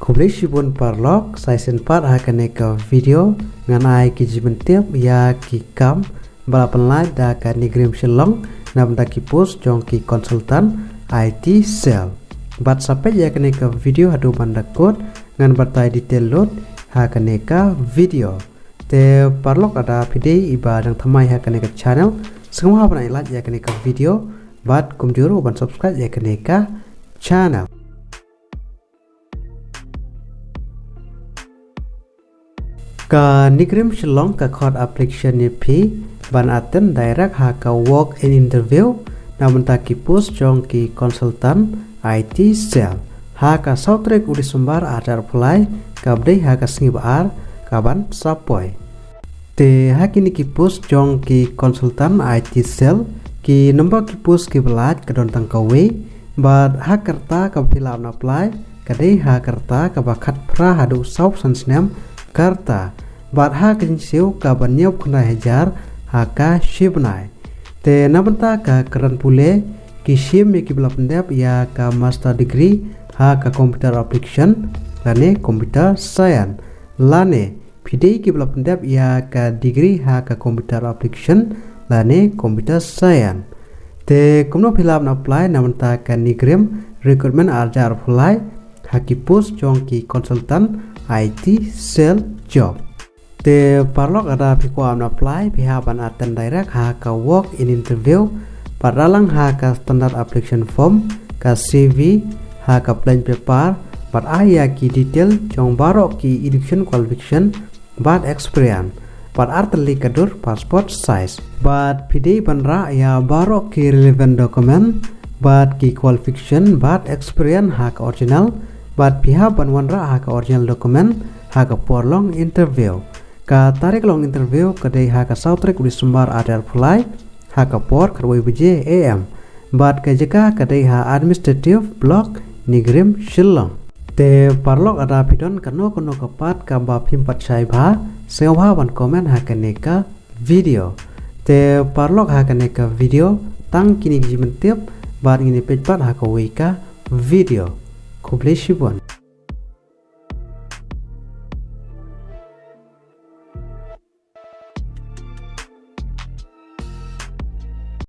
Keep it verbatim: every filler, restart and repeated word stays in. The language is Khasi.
Khublei shibun paralok, sa shisien pat ha kane ka video ngan ai ki jingpyntip ïa ki kam ba la pynlait da ka NEIGRIHMS Shillong na bynta ki post jong ki consultant I T cell. Bad sa peit ïa kane ka video haduh ban da kut, ngan batai detail lut ha kane ka video. Te paralok, lada phi dei iba dang thymmai ha kane ka channel, sngewbha ban ai like ïa kane ka video bad kumjuh ruh ban subscribe ïa kane ka channel. Ka NEIGRIHMS Shillong ka khot application ïa phi ban attend direct ha ka walk in interview na bynta ki post jong ki consultant I T cell ha ka saw tarik u December ar hajar arphew lai, kaba dei ha ka sngi ba ar kaban sa poi. Te ha kine ki post jong ki consultant I T cell, ki number ki post kiba lait ka don tang kawei, bad ha ka rta kaba phi lah ban apply ka dei ha ka rta kaba khatphra haduh sawphew san snem ka rta, bad ha ka jingsiew kaba hynñiewphew khyndai hajar ha ka shi bnai. Te na bynta ka kyrdan pule, ki shim ïa kiba la pyndep ïa ka master degree ha ka computer application lane computer science, lane phi dei kiba la pyndep ïa ka degree ha ka computer application lane computer science. Te kumno phi lah ban apply na bynta ka NEIGRIHMS recruitment ar hajar arphew lai ha ki post jong ki consultant I T cell job. Te paralok, lada phi kwah ban apply, phi hap ban attend direct ha ka walk in interview, bad da lang ha ka standard application form, ka C V, ha ka plain paper, bad ai ïa ki detail jong baroh ki education qualification bad experience, bad ar tylli ka dur passport size. Bad phi dei ban rah ïa baroh ki relevant document bad ki qualification bad experience ha ka original, bad phi hap ban wanrah ha ka original document ha ka por long interview. Ka tarik long interview ka dei ha ka saw tarik u December ar hajar arphew lai, ha ka por khatwei baje A M. Bad ka jaka ka dei ha Administrative Block, NEIGRIHMS Shillong. Te paralok, lada phi don kano kano ka pat kaba phim pat shai bha, sngewbha ban comment ha kane ka video. Te paralok, ha kane ka video tang kine ki jingpyntip, bad ngin ïa peit pat ha kawei ka video. Khublei shibun.